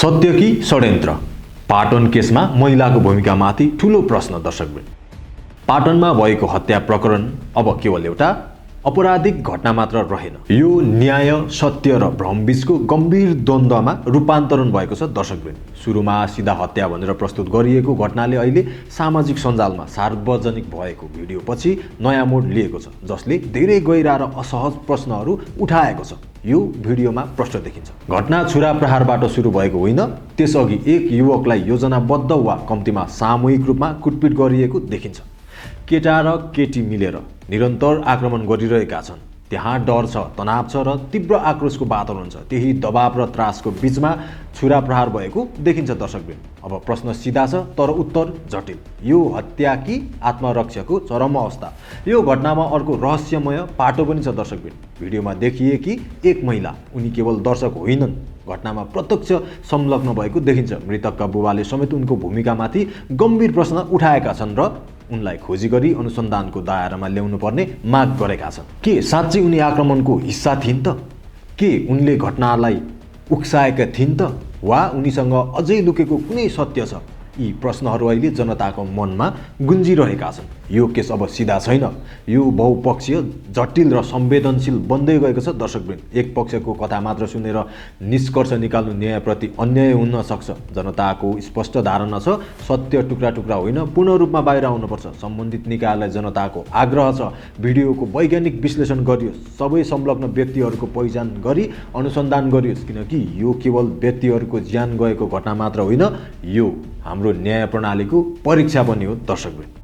सत्य कि षड्यन्त्र? पाटन केसमा महिलाको भूमिकामाथि ठूलो प्रश्न दर्शकवृन्द। पाटनमा भएको हत्या प्रकरण अब केवल एउटा अपराधिक घटना मात्र रहेन। यो न्याय, सत्य र भ्रमबीचको गम्भीर द्वन्द्वमा रूपान्तरण भएको छ दर्शकवृन्द। सुरुमा सिधा हत्या भनेर प्रस्तुत गरिएको घटनाले अहिले सामाजिक सञ्जालमा सार्वजनिक भएको भिडियोपछि नयाँ मोड लिएको छ, जसले धेरै गहिरा र असहज प्रश्नहरू उठाएको छ। यो भिडियोमा प्रश्न देखिन्छ। घटना छुरा प्रहारबाट सुरु भएको होइन। त्यसअघि एक युवकलाई योजनाबद्ध वा कम्तीमा सामूहिक रूपमा कुटपिट गरिएको देखिन्छ। केटा र केटी मिलेर निरन्तर आक्रमण गरिरहेका छन्। त्यहाँ डर छ, तनाव छ र तीव्र आक्रोशको वातावरण छ। त्यही दबाव र त्रासको बीचमा छुरा प्रहार भएको देखिन्छ दर्शकवृन्द। अब प्रश्न सिधा छ तर उत्तर जटिल। यो हत्या कि आत्मरक्षाको चरम अवस्था? यो घटनामा अर्को रहस्यमय पाटो पनि छ दर्शकवृन्द। भिडियोमा देखिए कि एक महिला, उनी केवल दर्शक होइनन्, घटनामा प्रत्यक्ष संलग्न भएको देखिन्छ। मृतकका बुबाले समेत उनको भूमिकामाथि गम्भीर प्रश्न उठाएका छन् र उनलाई खोजी गरी अनुसन्धानको दायरामा ल्याउनु पर्ने माग गरेका छन्। के साँच्चै उनी आक्रमणको हिस्सा थिइन् त? के उनले घटनालाई उक्साएका थिइन् त? वा उनीसँग अझै लुकेको कुनै सत्य छ? यी प्रश्नहरू अहिले जनताको मनमा गुन्जिरहेका छन्। यो केस अब सिधा छैन। यो बहुपक्षीय, जटिल र संवेदनशील बन्दै गएको छ दर्शकवृन्द। एक पक्षको कथा मात्र सुनेर निष्कर्ष निकाल्नु न्यायप्रति अन्याय हुन सक्छ। जनताको स्पष्ट धारणा छ, सत्य टुक्रा टुक्रा होइन, पूर्ण रूपमा बाहिर आउनुपर्छ। सम्बन्धित निकायलाई जनताको आग्रह छ, भिडियोको वैज्ञानिक विश्लेषण गरियोस्, सबै संलग्न व्यक्तिहरूको पहिचान गरी अनुसन्धान गरियोस्, किनकि यो केवल व्यक्तिहरूको ज्यान गएको घटना मात्र होइन, यो हाम्रो न्याय प्रणालीको परीक्षा पनि हो दर्शकवृन्द।